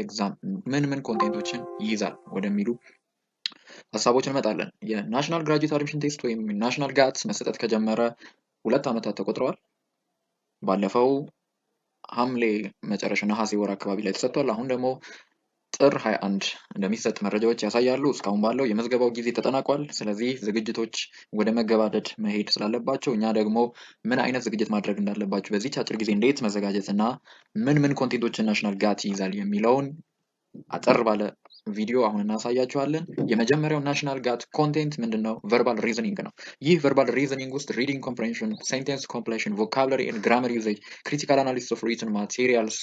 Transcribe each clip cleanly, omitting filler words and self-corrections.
Exam ምን ምን content ኦችን ይይዛል ወደሚሉ ሀሳቦች እንመጣለን። የ National Graduate Admission Test ወይም National GAT መሰጠት ከጀመረ 2 ዓመታት ተቆጥረዋል። ባለፈው ሐምሌ መጨረሻ ነሐሴ ወር አካባቢ ላይ ተሰጥቷል። አሁን ደግሞ ጥር 21 እንደሚሰጥ መረጃዎች ያሳያሉ። እስካሁን ባለው የምዝገባው ጊዜ ተጠናቋል። ስለዚህ ዝግጅቶች ወደ መገባደድ መሄድ ስላለባቸው እኛ ደግሞ ምን አይነት ዝግጅት ማድረግ እንዳለባችሁ፣ በዚች አጭር ጊዜ እንዴት መዘጋጀት እና ምን ምን content ኦችን National GAT ይይዛል የሚለውን አጠር ባለ ቪዲዮ አሁን እናሳያችኋለን። የመጀመሪያው National GAT content ምንድን ነው? Verbal reasoning ነው። ይህ verbal reasoning ውስጥ reading comprehension፣ sentence completion፣ vocabulary and grammar usage፣ critical analysis of written materials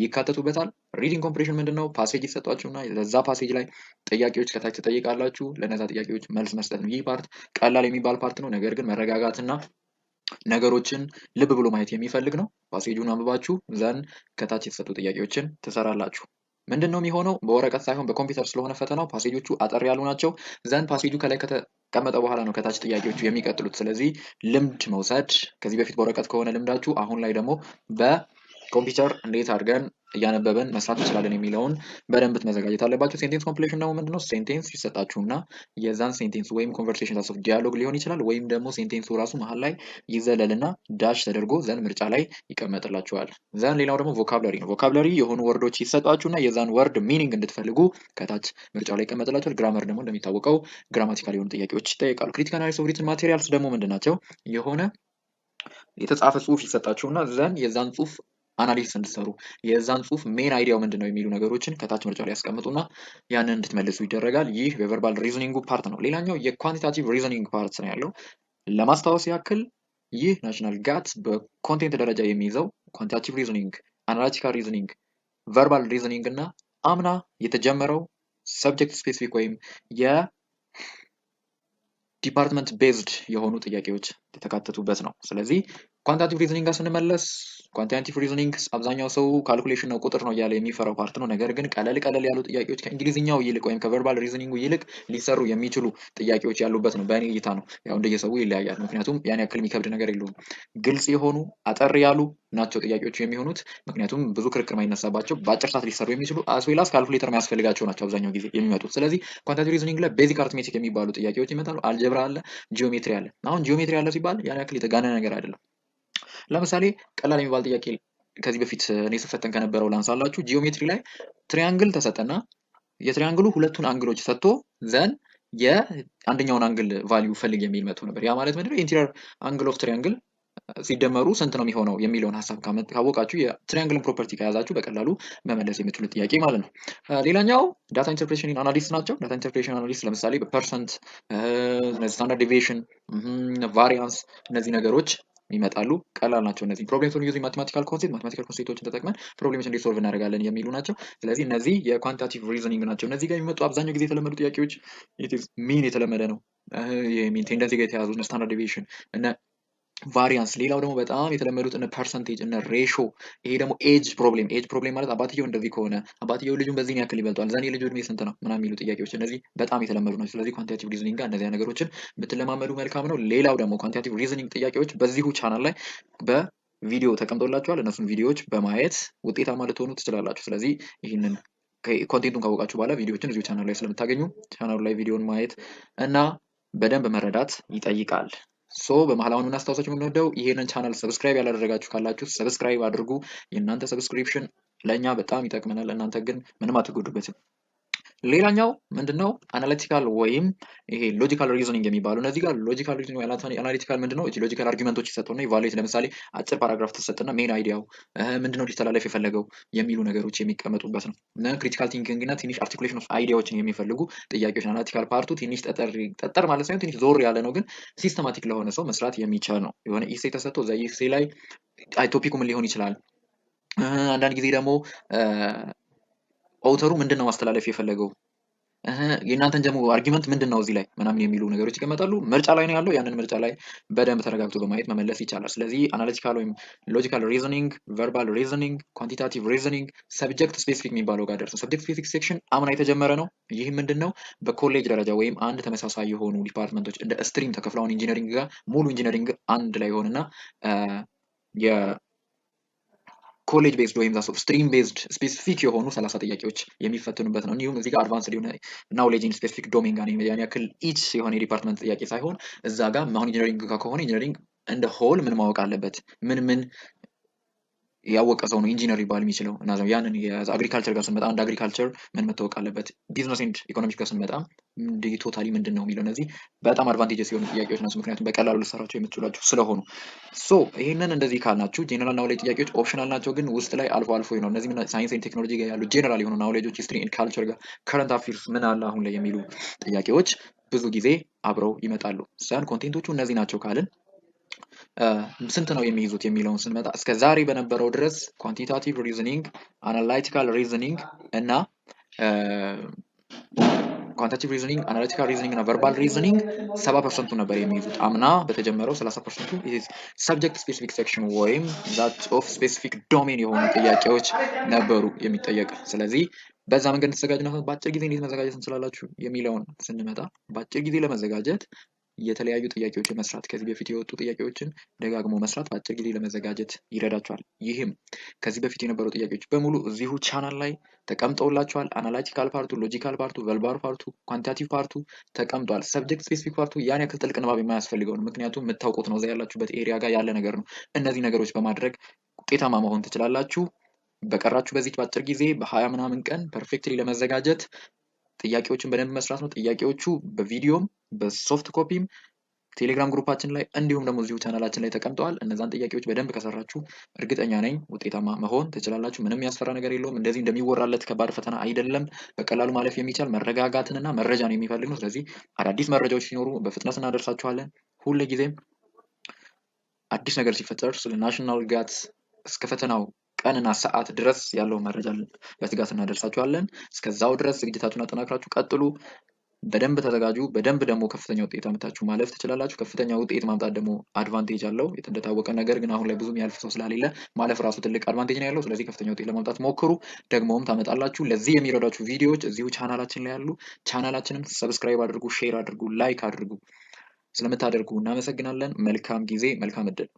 ይካተቱበታል። Reading comprehension ምንድን ነው? Passage ይሰጧችሁና ለዛ passage ላይ ጥያቄዎች ከታች ትጠይቃላችሁ። ለነዛ ጥያቄዎች መልስ መስጠት ነው። ይህ part ቀላል የሚባል part ነው። ነገር ግን መረጋጋትና ነገሮችን ልብ ብሎ ማየት የሚፈልግ ነው። Passage ኡን አንብባችሁ then ከታች የተሰጡ ጥያቄዎችን ትሰራላችሁ። ምንድን ነው የሚሆነው? በወረቀት ሳይሆን በኮምፒውተር ስለሆነ ፈተናው passage ኦቹ አጠር ያሉ ናቸው። Then passage ኡ ከላይ ከተቀመጠ በኋላ ነው ከታች ጥያቄዎቹ የሚቀጥሉት። ስለዚህ ልምድ መውሰድ፣ ከዚህ በፊት በወረቀት ከሆነ ልምዳችሁ፣ አሁን ላይ ደግሞ በኮምፒውተር እንዴት አድርገን እያነበብን መስራት እንችላለን የሚለውን በደንብ መዘጋጀት አለባችሁ። Sentence completion ደግሞ ምንድነው? Sentence ይሰጣችሁና የዛን sentence ወይም conversation of dialogue ሊሆን ይችላል፣ ወይም ደግሞ sentence ኡ ራሱ መሀል ላይ ይዘለልና dash ተደርጎ then ምርጫ ላይ ይቀመጥላችኋል። Then ሌላው ደግሞ vocabulary ነው። Vocabulary የሆኑ word ኦች ይሰጧችሁና የዛን word meaning እንድትፈልጉ ከታች ምርጫው ላይ ይቀመጥላችኋል። Grammar ደግሞ እንደሚታወቀው grammatical የሆኑ ጥያቄዎች ይጠየቃሉ። Critical analysis of written materials ደግሞ ምንድን ናቸው? የሆነ የተጻፈ ጽሁፍ ይሰጣችሁና then የዛን ጽሁፍ analysis እንድትሰሩ፣ የዛን ጽሁፍ main idea ው ምንድን ነው የሚሉ ነገሮችን ከታች ምርጫ ላይ ያስቀምጡና ያንን እንድትመልሱ ይደረጋል። ይህ በ verbal reasoning ኡ part ነው። ሌላኛው የ quantitative reasoning part ነው ያለው። ለማስታወስ ያክል ይህ National GAT በ content ደረጃ የሚይዘው quantitative reasoning፣ analytical reasoning፣ verbal reasoning እና አምና የተጀመረው subject specific ወይም የ department based የሆኑ ጥያቄዎች የተካተቱበት ነው። ስለዚህ quantitative reasoning ጋር ስንመለስ፣ quantitative reasoning አብዛኛው ሰው calculation ነው፣ ቁጥር ነው እያለ የሚፈራው part ነው። ነገር ግን ቀለል ቀለል ያሉ ጥያቄዎች ከእንግሊዝኛው ይልቅ ወይም ከ verbal reasoning ኡ ይልቅ ሊሰሩ የሚችሉ ጥያቄዎች ያሉበት ነው። በእኔ እይታ ነው። ያው እንደየሰው ይለያያል። ምክንያቱም ያን ያክል የሚከብድ ነገር የለውም። ግልጽ የሆኑ አጠር ያሉ ናቸው ጥያቄዎቹ የሚሆኑት። ምክንያቱም ብዙ ክርክር ማይነሳባቸው፣ በአጭር ሰዓት ሊሰሩ የሚችሉ as well as calculator የሚያስፈልጋቸው ናቸው አብዛኛው ጊዜ የሚመጡት። ስለዚህ quantitative reasoning ላይ basic arithmetic የሚባሉ ጥያቄዎች ይመጣሉ። Algebra አለ፣ ጂኦሜትሪ አለ። አሁን ጂኦሜትሪ አለ ሲባል ያን ያክል የተጋነነ ነገር አይደለም። ለምሳሌ ቀላል የሚባል ጥያቄ ከዚህ በፊት እኔ ስፈተን ከነበረው ላንሳላችሁ። ጂኦሜትሪ ላይ triangle ተሰጠና የ triangle ኡ ሁለቱን angle ኦች ሰጥቶ then የአንደኛውን angle value ፈልግ የሚል መጥቶ ነበር። ያ ማለት ምንድነው? Interior angle of triangle ሲደመሩ ስንት ነው የሚሆነው የሚለውን ሀሳብ ካወቃችሁ፣ የ triangle ን property ከያዛችሁ በቀላሉ መመለስ የምትችሉት ጥያቄ ማለት ነው። ሌላኛው data interpretation analysis ናቸው። Data interpretation analysis ለምሳሌ በ percent፣ standard deviation፣ variance እነዚህ ነገሮች ይመጣሉ። ቀላል ናቸው። እነዚህ problem solving using mathematical concept፣ mathematical concept ኦችን ተጠቅመን problem ኦች እንዴት solve እናደርጋለን የሚሉ ናቸው። ስለዚህ እነዚህ የ quantitative reasoning ናቸው። እነዚህ ጋር የሚመጡ አብዛኛው ጊዜ የተለመዱ ጥያቄዎች mean የተለመደ ነው። የ mean tendency ጋር የተያዙ standard deviation እነ variance። ሌላው ደግሞ በጣም የተለመዱት እነ percentage፣ እነ ratio። ይሄ ደግሞ age problem። Age problem ማለት አባትየው እንደዚህ ከሆነ አባትየው ልጁን በዚህን ያክል ይበልጧል፣ then የልጁ እድሜ ስንት ነው ምናምን የሚሉ ጥያቄዎች፣ እነዚህ በጣም የተለመዱ ናቸው። ስለዚህ quantitative reasoning ጋር እነዚያ ነገሮችን ብትለማመዱ መልካም ነው። ሌላው ደግሞ quantitative reasoning ጥያቄዎች በዚሁ ቻናል ላይ በቪዲዮ ተቀምጦላችኋል። እነሱን ቪዲዮዎች በማየት ውጤታማ ልትሆኑ ትችላላችሁ። ስለዚህ ይህንን content ኡን ካወቃችሁ በኋላ ቪዲዮዎችን እዚሁ ቻናል ላይ ስለምታገኙ ቻናሉ ላይ ቪዲዮን ማየት እና በደንብ መረዳት ይጠይቃል። So በመሀል አሁን የምናስታውሳችሁ የምንወደው ይሄንን channel subscribe ያላደረጋችሁ ካላችሁ subscribe አድርጉ። የእናንተ subscription ለእኛ በጣም ይጠቅመናል። እናንተ ግን ምንም አትጎዱበትም። ሌላኛው ምንድነው? Analytical ወይም ይሄ logical reasoning የሚባሉ። እነዚህ ጋር logical reasoning፣ analytical ምንድነው? Logical argument ኦች ይሰጡና evaluate፣ ለምሳሌ አጭር paragraph ትሰጥና main idea ው ምንድነው፣ ሊተላለፍ የፈለገው የሚሉ ነገሮች የሚቀመጡበት ነው። እና critical thinking እና ትንሽ articulation of idea ዎችን የሚፈልጉ ጥያቄዎች። Analytical part ኡ ትንሽ ጠጠር ጠጠር ማለት ሳይሆን ትንሽ ዞር ያለ ነው፣ ግን systematic ለሆነ ሰው መስራት የሚቻል ነው። የሆነ essay ተሰጥቶ እዛ essay ላይ topic ኡ ምን ሊሆን ይችላል? አንዳንድ ጊዜ ደግሞ author ኡ ምንድን ነው ማስተላለፍ የፈለገው፣ የእናንተን ደግሞ argument ምንድን ነው እዚህ ላይ ምናምን የሚሉ ነገሮች ይቀመጣሉ። ምርጫ ላይ ነው ያለው። ያንን ምርጫ ላይ በደንብ ተረጋግቶ በማየት መመለስ ይቻላል። ስለዚህ analytical ወይም logical reasoning፣ verbal reasoning፣ quantitative reasoning፣ subject specific የሚባለው ጋር ደርሰን subject specific section አምና የተጀመረ ነው። ይህ ምንድን ነው? በኮሌጅ ደረጃ ወይም አንድ ተመሳሳይ የሆኑ department ኦች እንደ stream ተከፍለው አሁን engineering ጋር ሙሉ engineering አንድ ላይ ይሆንና የ College based ወይም that of stream based specific የሆኑ 30 ጥያቄዎች የሚፈተኑበት ነው። እንዲሁም እዚህ ጋር advanced የሆነ knowledge in specific domain ጋር ያን ያክል each የሆነ የ department ጥያቄ ሳይሆን እዛ ጋር አሁን engineering ጋር ከሆነ engineering እንደ whole ምን ማወቅ አለበት፣ ምን ምን ያወቀ ሰው ነው ኢንጂነር ሊባል የሚችለው እና ያንን agriculture ጋር ስንመጣ አንድ agriculture ምን መታወቅ አለበት፣ business and economics ጋር ስንመጣ totally ምንድን ነው የሚለው እነዚህ በጣም advantageous የሆኑ ጥያቄዎች ናቸው። ምክንያቱም በቀላሉ ልሰራቸው የምትችሏቸው ስለሆኑ። So ይህንን እንደዚህ ካልናችሁ general knowledge ጥያቄዎች optional ናቸው፣ ግን ውስጥ ላይ አልፎ አልፎ ነው። እነዚህ science and technology ጋር ያሉ ጄኔራል የሆኑ knowledge ኦች፣ history and culture ጋር current affairs ምን አለ አሁን ላይ የሚሉ ጥያቄዎች ብዙ ጊዜ አብረው ይመጣሉ። Then content ኦቹ እነዚህ ናቸው ካልን ስንት ነው የሚይዙት የሚለውን ስንመጣ እስከ ዛሬ በነበረው ድረስ quantitative reasoning፣ analytical reasoning እና quantitative reasoning፣ analytical reasoning እና verbal reasoning 70% ኡ ነበር የሚይዙት። አምና በተጀመረው 30% ኡ subject specific section ወይም that of specific domain የሆኑ ጥያቄዎች ነበሩ የሚጠየቅ። ስለዚህ በዛ መንገድ እንድትዘጋጁ በአጭር ጊዜ እንዴት መዘጋጀት እንችላላችሁ የሚለውን ስንመጣ በአጭር ጊዜ ለመዘጋጀት የተለያዩ ጥያቄዎችን መስራት፣ ከዚህ በፊት የወጡ ጥያቄዎችን ደጋግሞ መስራት በአጭር ጊዜ ለመዘጋጀት ይረዳችኋል። ይህም ከዚህ በፊት የነበሩ ጥያቄዎች በሙሉ እዚሁ ቻናል ላይ ተቀምጠውላችኋል። Analytical part ኡ፣ logical part ኡ፣ verbal part ኡ፣ quantitative part ኡ ተቀምጧል። Subject specific part ኡ ያን ያክል ጥልቅ ንባብ የማያስፈልገው ነው። ምክንያቱም የምታውቁት ነው፣ እዛ ያላችሁበት area ጋር ያለ ነገር ነው። እነዚህ ነገሮች በማድረግ ውጤታማ መሆን ትችላላችሁ። በቀራችሁ በዚህ በአጭር ጊዜ በ20 ምናምን ቀን perfectly ለመዘጋጀት ጥያቄዎችን በደንብ መስራት ነው። ጥያቄዎቹ በቪዲዮም በ soft copy ም ቴሌግራም group ኣችን ላይ እንዲሁም ደግሞ እዚሁ ቻናላችን ላይ ተቀምጠዋል። እነዛን ጥያቄዎች በደንብ ከሰራችሁ እርግጠኛ ነኝ ውጤታማ መሆን ትችላላችሁ። ምንም ያስፈራ ነገር የለውም። እንደዚህ እንደሚወራለት ከባድ ፈተና አይደለም። በቀላሉ ማለፍ የሚቻል መረጋጋትንና መረጃን የሚፈልግ ነው። ስለዚህ አዳዲስ መረጃዎች ሲኖሩ በፍጥነት እናደርሳችኋለን። ሁል ጊዜም አዲስ ነገር ሲፈጠር ስለ national GAT እስከ ፈተናው ቀንና ሰዓት ድረስ ያለውን መረጃ በትጋት እናደርሳችኋለን። እስከዛው ድረስ ዝግጅታችሁን አጠናክራችሁ ቀጥሉ። በደንብ ተዘጋጁ። በደንብ ደግሞ ከፍተኛ ውጤት አምጥታችሁ ማለፍ ትችላላችሁ። ከፍተኛ ውጤት ማምጣት ደግሞ advantage አለው እንደታወቀ። ነገር ግን አሁን ላይ ብዙ የሚያልፍ ሰው ስለሌለ ማለፍ ራሱ ትልቅ advantage ነው ያለው። ስለዚህ ከፍተኛ ውጤት ለማምጣት ሞክሩ፣ ደግሞም ታመጣላችሁ። ለዚህ የሚረዳችሁ ቪዲዮዎች እዚሁ ቻናላችን ላይ ያሉ። ቻናላችንን subscribe አድርጉ፣ share አድርጉ፣ like አድርጉ። ስለምታደርጉ እናመሰግናለን። መልካም ጊዜ፣ መልካም እድል።